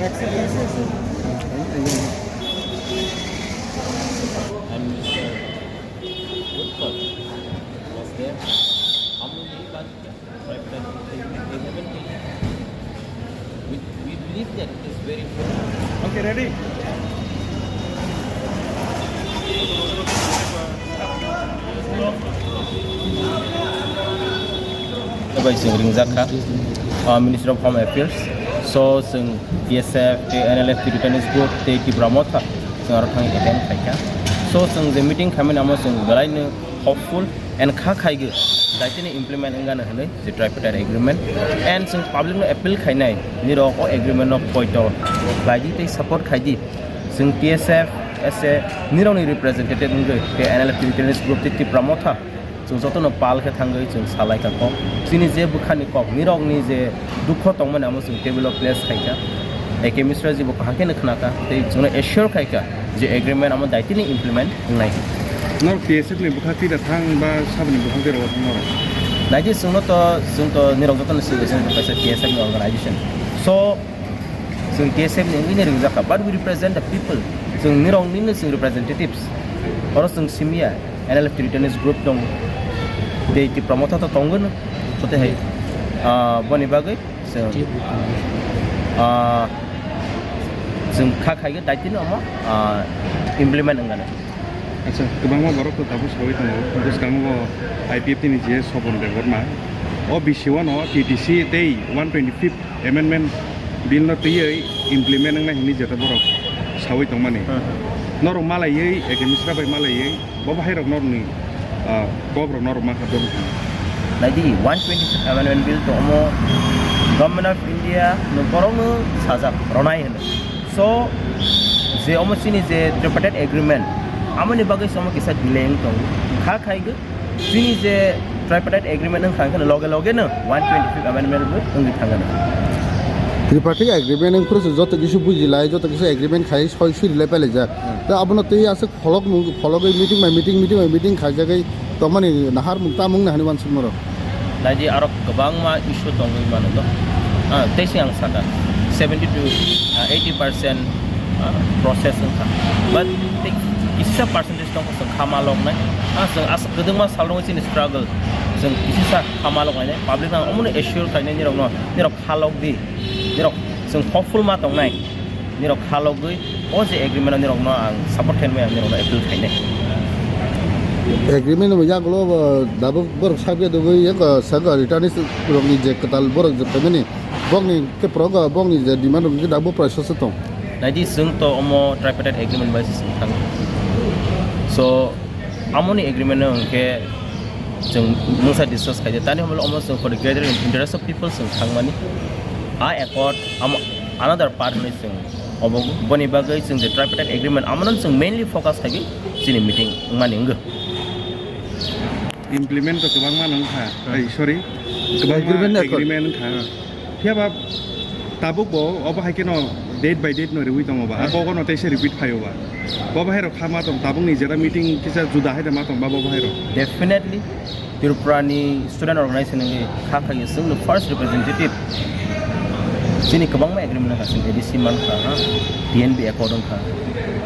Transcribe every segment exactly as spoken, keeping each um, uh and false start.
And Mister Utpal was there. How many, but they, they haven't taken. We, we believe that it is very important. Okay, ready? Bai chwng ringjak kha, uh, Ministry of Home Affairs. So chwng T S F, tei N L F Tibetan Group, tei Tipra Motha chwng aro thangwi attend khai kha. So chwng je meeting khaimani amo chwng belaino hopeful and kha khaigwi daitini implement wngano hwnwi je tripartite agreement. And chwng public no appeal khainai, nirok o agreement no poito khlaidi tei support khaidi. Chwng T S F as a nirokni representative wngwi tei N L F Tibetan Group tei Tipra Motha chwng jotono pal khe thangwi chwng salai kha kok. Chini je bwkhani kok, nirokni je dukho tongmani amo chwng table o place khai kha. A K Mishra ji bo kaham khe khna kha tei chwngno assure khai kha je agreement amo daitini implement wngnai. Norok T S F ni bwkha twi da thang ba saboni bwkha twi rw thang norok? Naidi chwngno to, chwng to nirok jotono sigi, chwng to kaisa T S F ni organization. So, chwng T S F ni wngwi ringjak kha, but we represent the people. Chwng nirok nini chwng representatives. Oro chwng simiya, N L F Tibetan Group tong, tei Tipra Motha to tongwino, joto hai, ah, boni bagwi chwng, ah, chwng kha khaigwi daitino omo, ah, implement wngano. Acha, kwbangma borok to tabuk sawi tongo. Bwskango I P F T ni G S Sopon Debbarma. O B C one o T T C tei one twenty-fifth Amendment Bill no twiwi implement wngnai hwnwi jeta borok sawi tongmani. Hmm. Norok malaiwi, A K Mishra bai malaiwi, bo bahai rok norokni, ah, kok rok norok ma kha dong. Naidi, one twenty-fifth Amendment Bill to omo Government of India no borok no sajak ronai hwnwi. So, je omo chini je tripartite agreement, amoni bagwi se omo kisa delay wng tongo. Kha khaigwi chini je tripartite agreement wng kha, wngkhano loge loge no one twenty-fifth amendment bo wngwi thangano. Tripartite agreement wng phuru se joto kisa bujilai, joto kisa agreement khai soi suri lai pailai jak. Hmm. Tei abono tei aswk pholok mung-, phologwi meeting by meeting, meeting by meeting khaijagwi tongmani naharmung tamung nahani uansukmano. Naidi aro kwbangma issue tongwi mano to. Ah, tei se ang saka seventy to, ah, eighty percent, ah, process wngkha. But tei kisa percentage tongkha chwng kha ma loknai. Ah, chwng aswk kwdwngma salrogwi chini struggle. Chwng kisisa kha ma loknai. Public no ang omono assure khainai nirokno, nirok kha lokdi. Nirok chwng hopeful ma tongnai. Nirok kha logwi o je agreement o nirokno ang support khainai, ang nirokno appeal khainai. Agreement ni yagulo, uh, dabuk borok sakya dugwi yak, uh, saka returnees rokni je kwtal borok je phaimani, bokni khe progo, bokni je demand rok khe dabuk process o tong. Naidi chwng to omo tripartite agreement bai se thang. So, amoni agreement no hwnkhe chwng mungsa discuss khaide. Tani hamlo omo chwng for the greater interest of people chwng thangmani. A accord amo another part hwnwi chwng obo boni bagwi chwng je tripartite agreement amono chwng mainly focus khaigwi chini meeting wngmani wngwi. Implement to kwbangma wngkha. Hmm. Ai, sorry. Kwbangma agreement accord. Agreement wngkha. Hmm. Phiya ba tabuk bo obo hai kheno date by date no riwi tongo ba. A kok no teisa repeat phaio ba. Bo bahai rok kha ma tong, tabuk ni jeta meeting kisa juda hai da ma tong ba bo bahai rok. Definitely, Tripura ni student organization ni kha kha yo chwng no first representative. Chini kwbangma agreement wngkha, chwng A D C man kha, ha, T N B accord wngkha.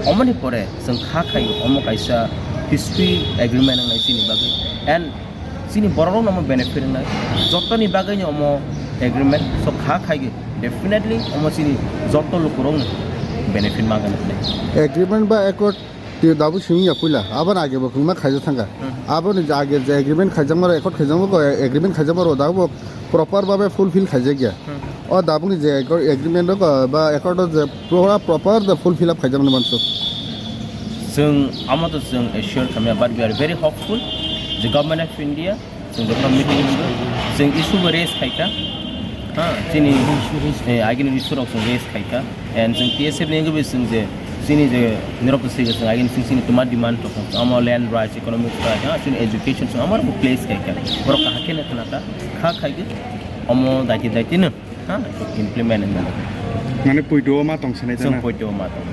Omoni pore chwng kha kha yo omo kaisa history agreement wngnai chini bagwi. And chini borok rok no omo benefit wngnai, joto ni bagwi ni omo agreement so kha khai definitely omo chini joto lukurok no benefit ma gana. Agreement ba accord ti dabu simi ya puila, aboni age bo khungma khaijak thangkha. Hmm. Aboni je age je agreement khaijakma rok, accord khaijakma rok, agreement khaijakma rok dabu proper babe fulfill khaijakya. Hmm. O dabukni je agreement rok, ah, ba accord rok je pro-, proper the fulfill up khaijakmani mansuk. Chwng amo to chwng assure khamya, but we are very hopeful je Government of India chwng jokhno meeting ringo, chwng issue bo raise khaikha. Ha, chini, eh, agini issue rok chwng raise khaikha. And chwng T S F ni wngwi chwng je chini je nirok to sige chwng agini chwng chini tuma demand rok amo land rights, economic rights, ha, chini education chwng amo rok place khaikha. Borok kaham khe khna kha, kha khaigwi omo daiti daiti no. Ha, implement wngmano. Mane poito ma tong sinai. Chwng tana? Poito ma tong.